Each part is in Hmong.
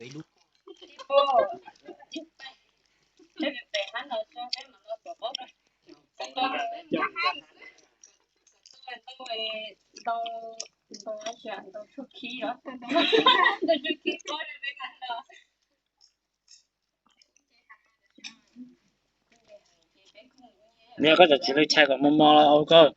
Nws koj tsis lwj chais kom mos mos los ua koj.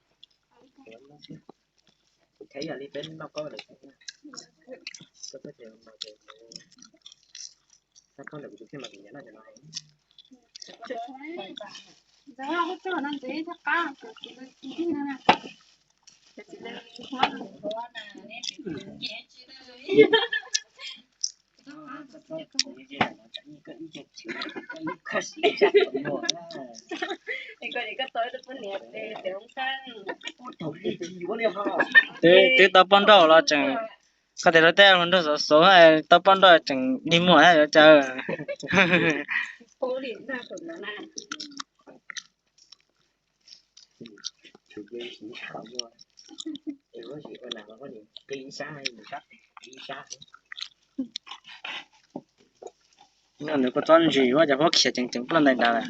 Twb tau poj nrauj los tseem, koj tias luag tej hluas nraug xov xov, tau poj nrauj tseem dig muag yuav cas. Nws kuj txob ntsis ua cas huab khiav tseem tseem pluaj ntais dav lawm.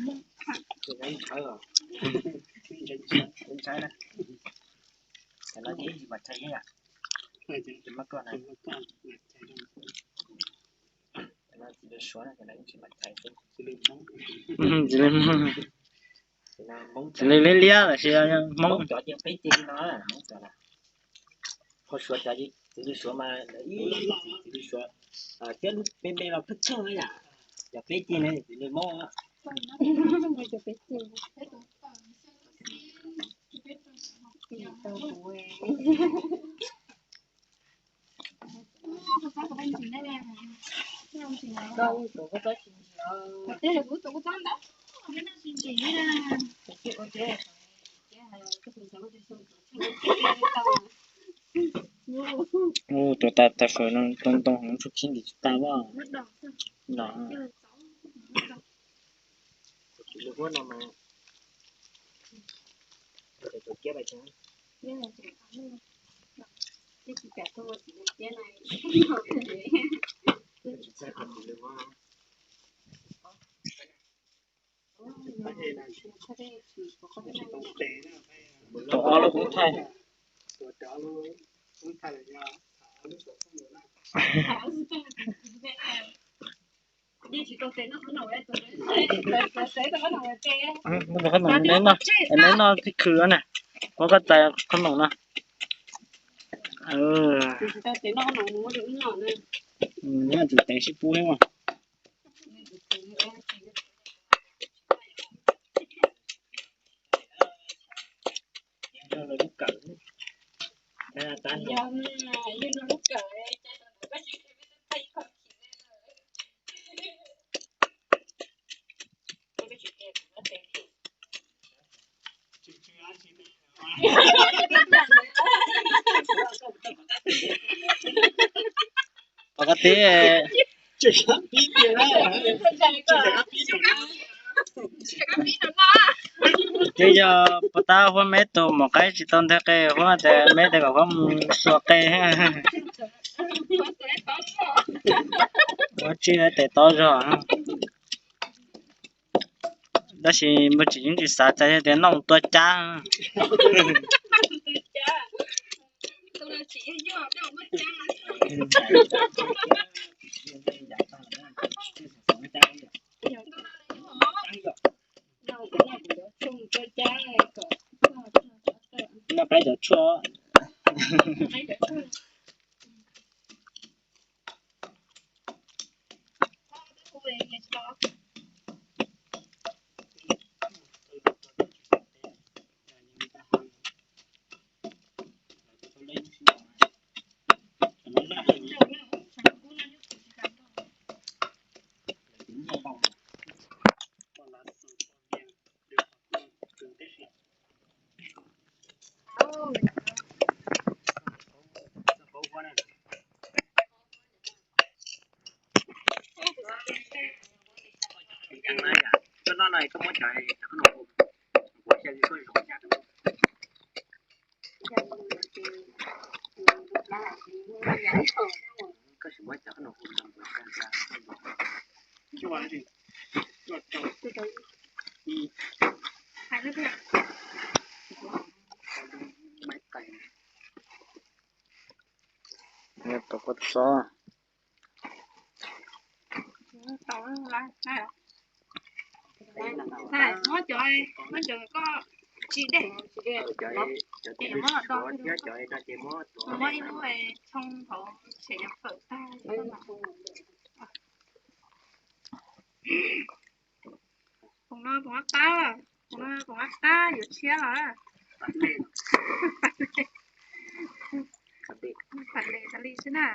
Txiv lws liab liab los sis Hmoob. Ho suav cov txiv lws suav mas ib txiv lws suav thiab lub peb me los pheej txheej yam, cov peb ceg ne txiv lws Hmoob. Tus tas tas fawm no ntoo ntoo heev, tsuj khib ntim tsis tau. Tus ob lub kuv thaij. Neb noj, neb noj tib khw na, muab koj txais qhob noom no. Neb tsis teev sib pub thiab mas. Pom koj tib, twb yog puas tab huab meb tus maum qaib tsis tau nteg qe huab tias meb tias kom huab mus xuas qe. Huab tsis tes tod zog. Tab sis npawg tsis yeej tsis xav txais tias noj mus tua cab. Noj qaib cov tshuaj. Koj noj no koj muab cov qhob noom hu, koj sim muab cov qhob noom hu. Muab cov, muab cov koj tsis dej, muab ib lub tshoob hauv tshem fawm tag. Poom no poom qab, poom no poom qab yuav tshiab los. Pam les tas li xwb na.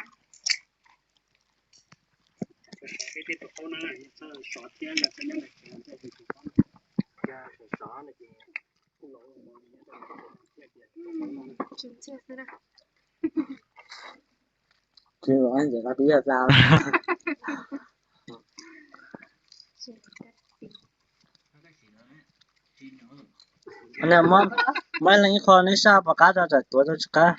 Tsis ntxiag xwb na. Tsis ntxiag xwb na. Muab ib leeg ib qho neb saj puas qab rau tsam tuav rau tsis qab.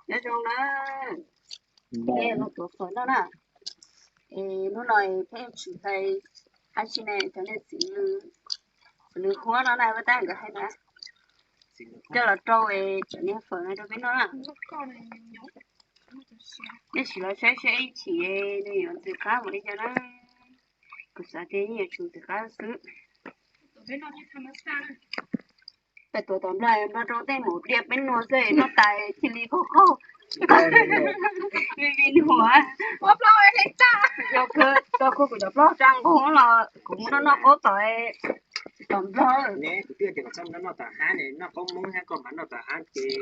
Nyob zoo na, los tuav fawm no na. Hnub no peb tsis hais, hais tsis ne cov niag txiv lws huab no na, tab nkawd hais na, coj los rau cov niag fawm no rau peb noj na. Nej sim los saib saib ib chim nws yuav ntxim qab npaum li cas na. Kuv xav tias yeej yuav tsum ntxim qab xwb. Peb tuav tom nplog, nplog rau tej mus diaj peb nua xwb, noj tas cia li qaug qaug. Me me nua, yog kawg, tau kawg kuv cov plaub tsa nqug los kuv mus noj noj qaub tom, tom nplog. Kuv twb tias kom txhob noj tom hav ne, noj qaub Hmoob thiab koj mam noj tom hav ces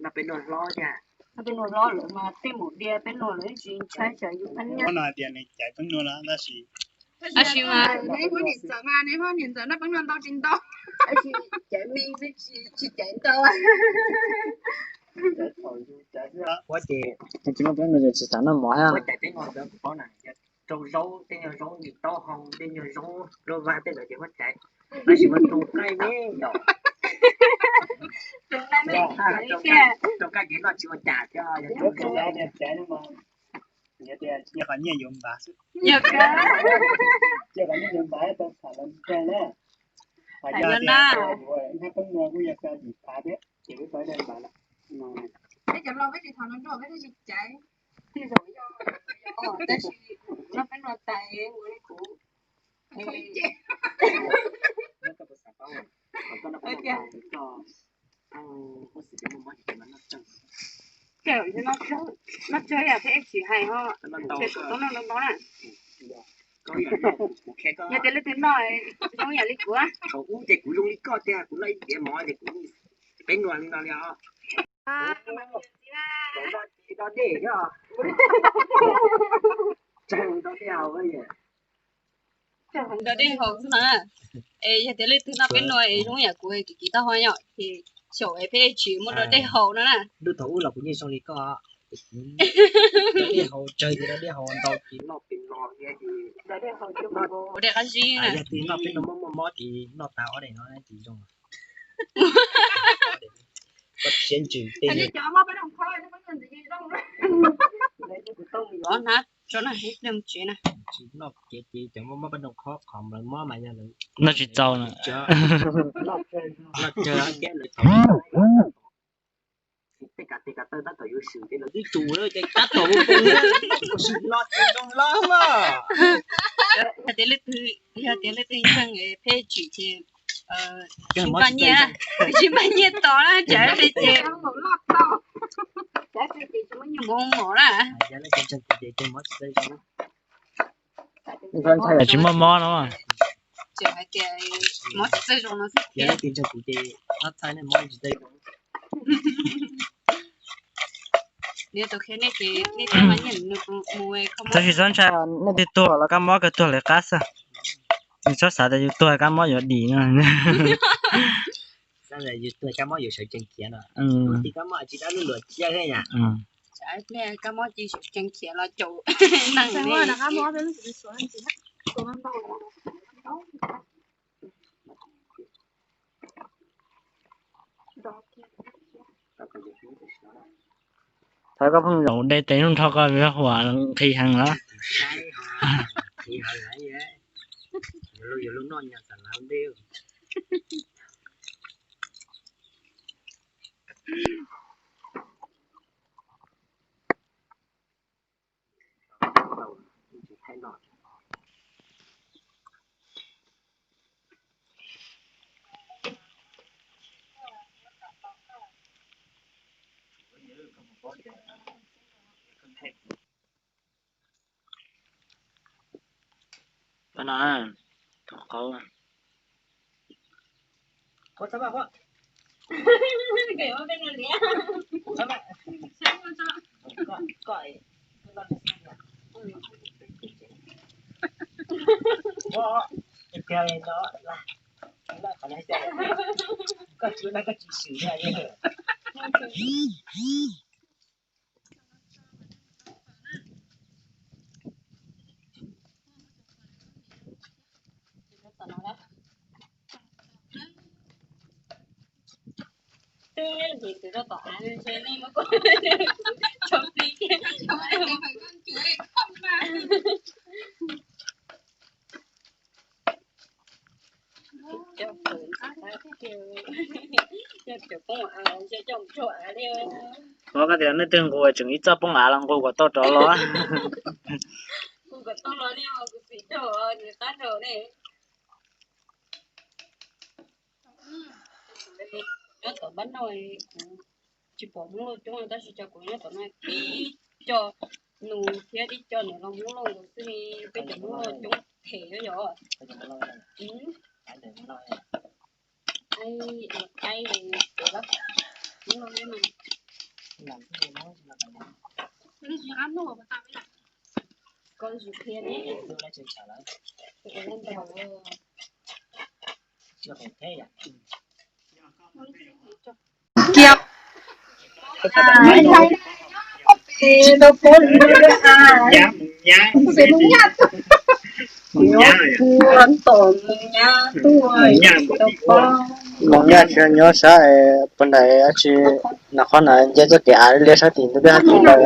noj peb nua hlob thiab. Noj peb nua hlob lawm mas tej mus diaj peb nua lawm tsis ntshai tsam yus pheej nyob. No hais tias nws caiv peb nua no tab sis, tab sis mas neb muab niam ntxawm mas neb muab niam ntxawm noj peb nua ntau tsis ntau. Tab sis caiv me xwb tsis, tsis caiv ntau. Ua ces tsis muaj peb nua ces tsis xav noj mov thiab. Ua caiv peb nua ntawd kuv paub na, yog rau zaub, tej nyuag zaub ntsis taub hau, tej nyuag zaub luaj vag tej ntawd ces muab caiv. Tab sis mas rau nqaij ne yom. Rau nqaij ces noj tsis ua cas thiab. Yog rau zaub, cia qhov nyiaj yuav npav xwb. Cia qhov nyiaj yuav npav tau tham los ntseeg na. Hais yog tias hnab peb nua kuj yog xya yim phav thiab ces wb tau ib daim npav lawm. Peb cov laus peb tsis tham no nrog peb thiaj tsis caiv. Tej zaum yog, tab sis noj peb nua tas ua li kuv. Noj tsawg yam thiab tsis hais ho, ces kuv tau noj ntau ntau na. Yog tias leej twg noj zoo yam li kuv, thaum ub ces kuv zoo li koj tiag, kuv noj ib tiav mov ces kuv peb nua li no li os. Dej haus xwb na. Es yog tias leej twg noj peb nua es zoo yam kuv es kim kim taub hau yom, ces xyaum es peb tsis muaj dua dej haus no na. Lub thaum ub los kuv yeej zoo li koj, dej haus tsawg ces dej haus ntau ces noj peb nua thiab ces ua dej qab zib na. Yog twg noj peb nua muaj muaj mob ces noj tas ob daim no ces zoo. Koj siab ntsws tej. Os na, tso na, ib pliag mus tsev na. Tsis noj kiag ces cov mob mob pab nroo khob qhov lawv mob mas yog lawv noj tsis txaus na. Tej kav tes kav taw tab tom yuav swm ces lawv twb tus ces tab tom ua poob, tab tom swm los ces zoo los mas. Yog tias leej twg, yog tias leej twg ntseeg peb tsim ces tsis npaj nyiaj, tsis npaj nyiaj tos na, tsam ces npau mom na. Tsis muaj mob no. Tseem hais tias mob tsis txawj zoo no xwb. Yog leej twg ntseeg kuv ces ob txhais nej mob tsis txawj zoo. Tab sis txhob ntshai, nej twb tuag los kab mob kawg tuag lawv qab xwb. Txhob xav tias yus tuag kab mob yuav dim no. Yus tuag kab mob yuav sawv tsees khiav no. Kab mob tsis dab lub luam ciab thiab yom. Kab mob tsis sawv tsees khiav los caum neeg ne. Thov koj phooj ywg de tes nrho koj vim huam nqhis heev los. Qhov no, thaum qhov Ua koj tias nej twg nqus tseem ib txoj poob av los nqus kom tau rov los. Nyob tom npab no kuv tsis pom Hmoob Lauj coob tab sis cov kuv nyob tom no tib co nus thiab tib co niam laus Hmoob Lauj nkaus xwb ne, peb cov Hmoob Lauj coob them yom. Cia. Mus nyab tsis nyob sab puag nraim dab tsi, nov qhov no nce txoj kev av liab sab tim ntug dej hab tim ntawd.